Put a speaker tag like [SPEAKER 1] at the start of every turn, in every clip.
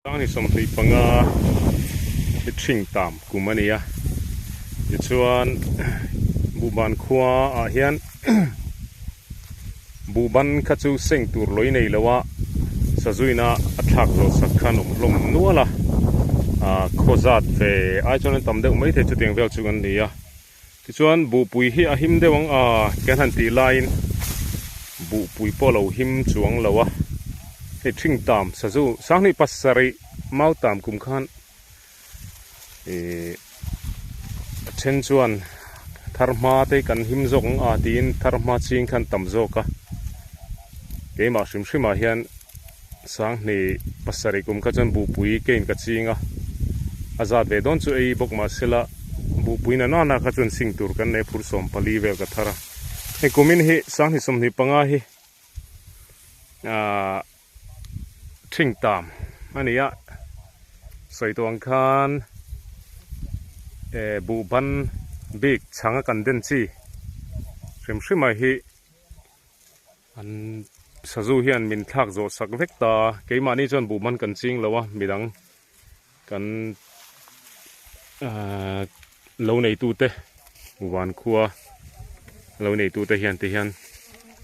[SPEAKER 1] Sang ni 25 hi thing tam kum a ni a, tichuan Buhban khua ah hian Buhban kha chu seng tur lawih nei lo a, sazuina a thlak zawh sak khan awm hlawm nual a, khaw zat ve ai chuan an tam deuh maithei chutiang vel chu kan ni a. Tichuan buhpui hi a him deuh ang a kan han tih laiin buhpui pawh a lo him chuang lo a, hei thing tam sazu sanghnih pasarih mau tam kum khan ihh a then chuan thar hma te kan him zawk ang a tiin thar hma ching khan tam zawk a, keimah hrim hrim ah hian sanghnih pasarih kum kha chuan buhpui kein ka ching a, a zat ve dawn chu ei bawk mahsela buhpui na nana kha chuan sing tur kan nei phur 14 vel ka thar a, hei kumin hi sanghnih 25 hi ahh thing tam a ni a, sawi tawh ang khan eh buhban bik chhang a kan den chi hrim hrim ah hi. An sazu hian min thlak zawh sak vek ta a, keimahni chuan buhman kan ching lo a, midang kan ahh lo neitute van khua lo neitute hian ti hian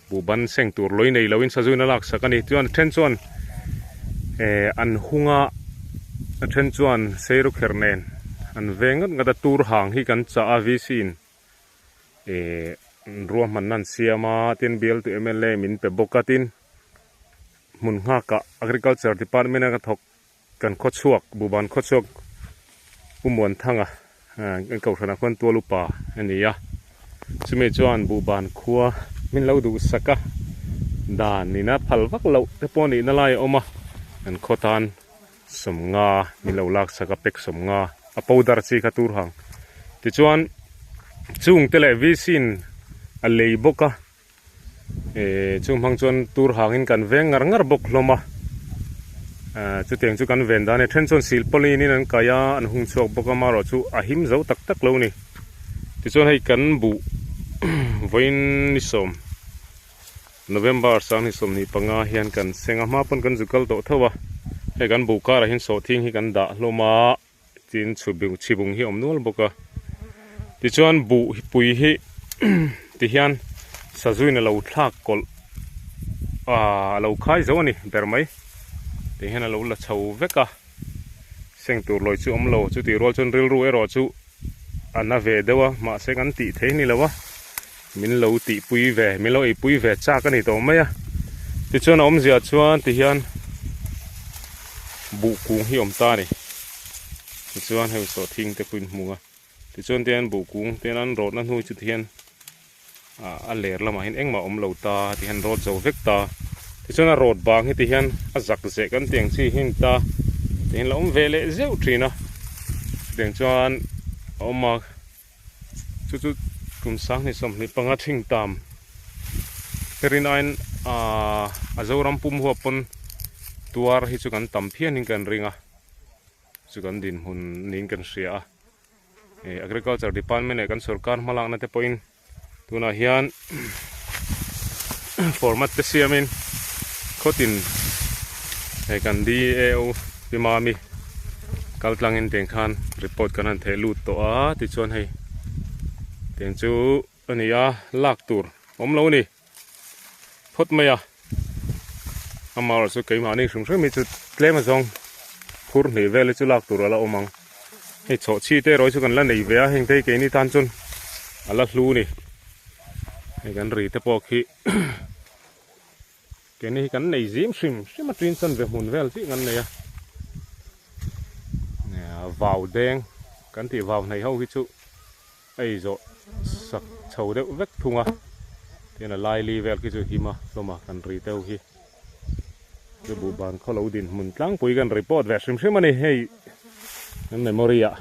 [SPEAKER 1] buhban seng tur lawih nei loin sazu in a lak sak a ni. Chuan a then chuan eh an hung a, a then chuan seirukherh nen an veng ngat ngat a, tur hang hi kan chah a VC in. Ihh ruahmanna an siam a tin bialtu mla min pe bawk a tin hmun nghakah agriculture department a ka thawk kan khawchhuak buhban khawchhuak Pu Muanthanga kan kohhranah khuan tual upa a ni a chumi chuan buhban khua min lo duhsak a dan ina phal vak loh te pawh nihna lai a awm a an khaw tan 50 min lo laksak a pack 50 a powder chi kha tur hang tichuan chung te leh VC in a lei bawk a eh chung hmang chuan tur hang in kan veng ngar ngar bawk hlawm a ah chutiang chu kan ven dan a ni then chuan silpauline in an kai a an hung chhuak bawk a amaherawh chu a him zo tak tak lo a ni tichuan hei kan buh vawiin ni sawm. November 2025 hian kan seng a hma pawn kan zu kal tawh tho a, hei kan buh karah hian sawhthing hi kan dah hlawm a, tin chhibung hi a awm nual bawk a, tichuan buh pui hi tihian sazuin a lo thlak kawlh aaa a lo khai zo a ni ber mai, tihian a lo la chho vek a, seng tur lawi chu a awm lo, chutih rual chuan rilru erawh chu. A na ve deuh a, mahse kan tih thei ni lo a, min lo tihpui ve, min lo eipui ve chak a ni tawh mai a. Tichuan a awmzia chuan tihian buh kung hi a awm ta a ni. Tichuan hei sawhthing te pawhin hmu a, tichuan tihian buh kung te hian an rawtna hnu chu tihian ah a ler lamah hian engmah a awm lo ta tihian rawt zo vek ta. Tichuan a rawt bang hi tihian a zak zeh kan tih ang chi hi a ni ta tihian la awm ve leh zeuh thin a. Chutiang chuan a awm a, chu chu kum 2025 thing tam herin aiin ah a Zoram pum huap pawn tuar hi chu kan tam phianin kan ring a, chu kan dinhmun niin kan hria a. Agriculture department leh kan sorkar hmalakna te pawhin tunah hian format te siamin khawtin hei kan DAO pi Mami kal tlangin tiang khan report kan han theh lut tawh a tichuan hei tiang chu a ni a lak tur awm lo a ni. Phawt mai a, amaherawh chu keimahni hrim hrim hi chu tlem azawng phur hnih vel hi chu lak tur a la awm ang. Hei chhawhchhi te erawh hi chu kan la nei ve a, heng te hi keini tan chuan a la hlu a ni. Hei kan ri te pawh khi keini hi kan nei zim hrim hrim a tin chuan ve hmun vel chiah kan nei a. Vau deng kan tih vau hnaih ho hi chu. A ei zawh sak chho deuh vek thung a, tin a laili vel khi chu him a hlawm a kan ri deuh hi. Chu buhban khaw lo dinhmun tlangpui kan report ve hrim hrim a ni hei kan memory ah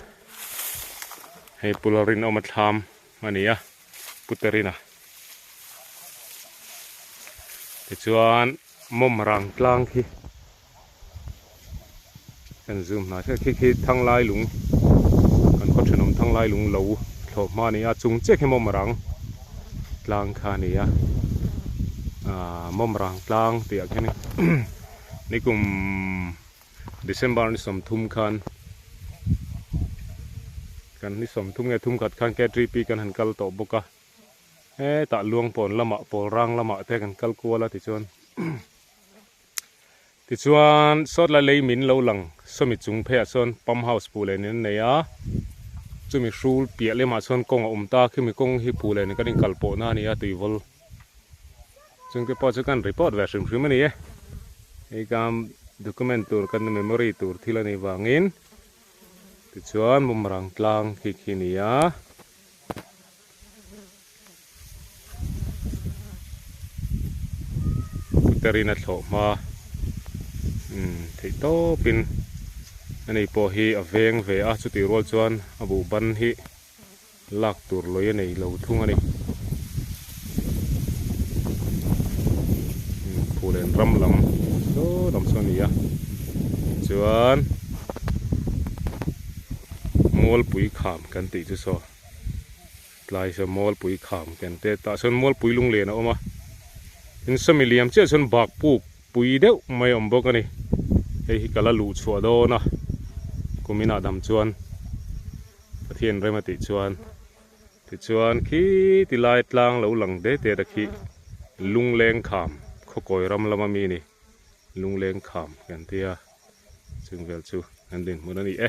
[SPEAKER 1] hei Pu Lalrinawma thlam a ni a Pu Terina. Tichuan mawm rang tlang khi. Kan zoom hnai hret khi khi thanglai lung kan khaw thenawm thanglai lung lo thlawh hma a ni a chung chiah khi mawm rang tlang kha a ni a aaa mawm rang tlang tih ah khian nikum. December ni 30 khan kan ni 30 nge thum khat khan K3P kan han kal tawh bawk a hetah Luangpawn lamah pawl rang lamah te kan kal kual a tichuan tichuan sawtlai lei min lo lang sawmi chung pheiah sawn pump house pu leh nen an nei a chumi hrul piah lemah chuan kawng a awm ta khimi kawng hi pu leh nen kan inkal pawhna a ni a tuivawl. Chungte pawh chu kan report ve hrim hrim a ni e. Hei ka document tur kan memory tur thil a nih vangin tichuan bawmrang tlang khi khi a ni a. Puterin a thlawh hma umm theih tawpin ani pawh hi a veng ve a chutih rual chuan a buhban hi Lak tur lawi a nei lo thung a ni. Phulen ram lam saw lam saw a ni a. Tichuan Mualpui kham kan tih chu saw tlai saw Mualpui kham kan te tah sawn Mualpui lunglen a awm a. Tin sawmi liam chiah chuan bak puk pui deuh mai a awm bawk a ni. Hei hi ka la luh chhuah dawn a kuminah dam chuan. Pathian rem a tih chuan tichuan khi ti lai tlang lo lang det det a khi lungleng kham khawkawi ram lama mi a ni lungleng kham kan tia chung vel chu an dinhmun a ni e.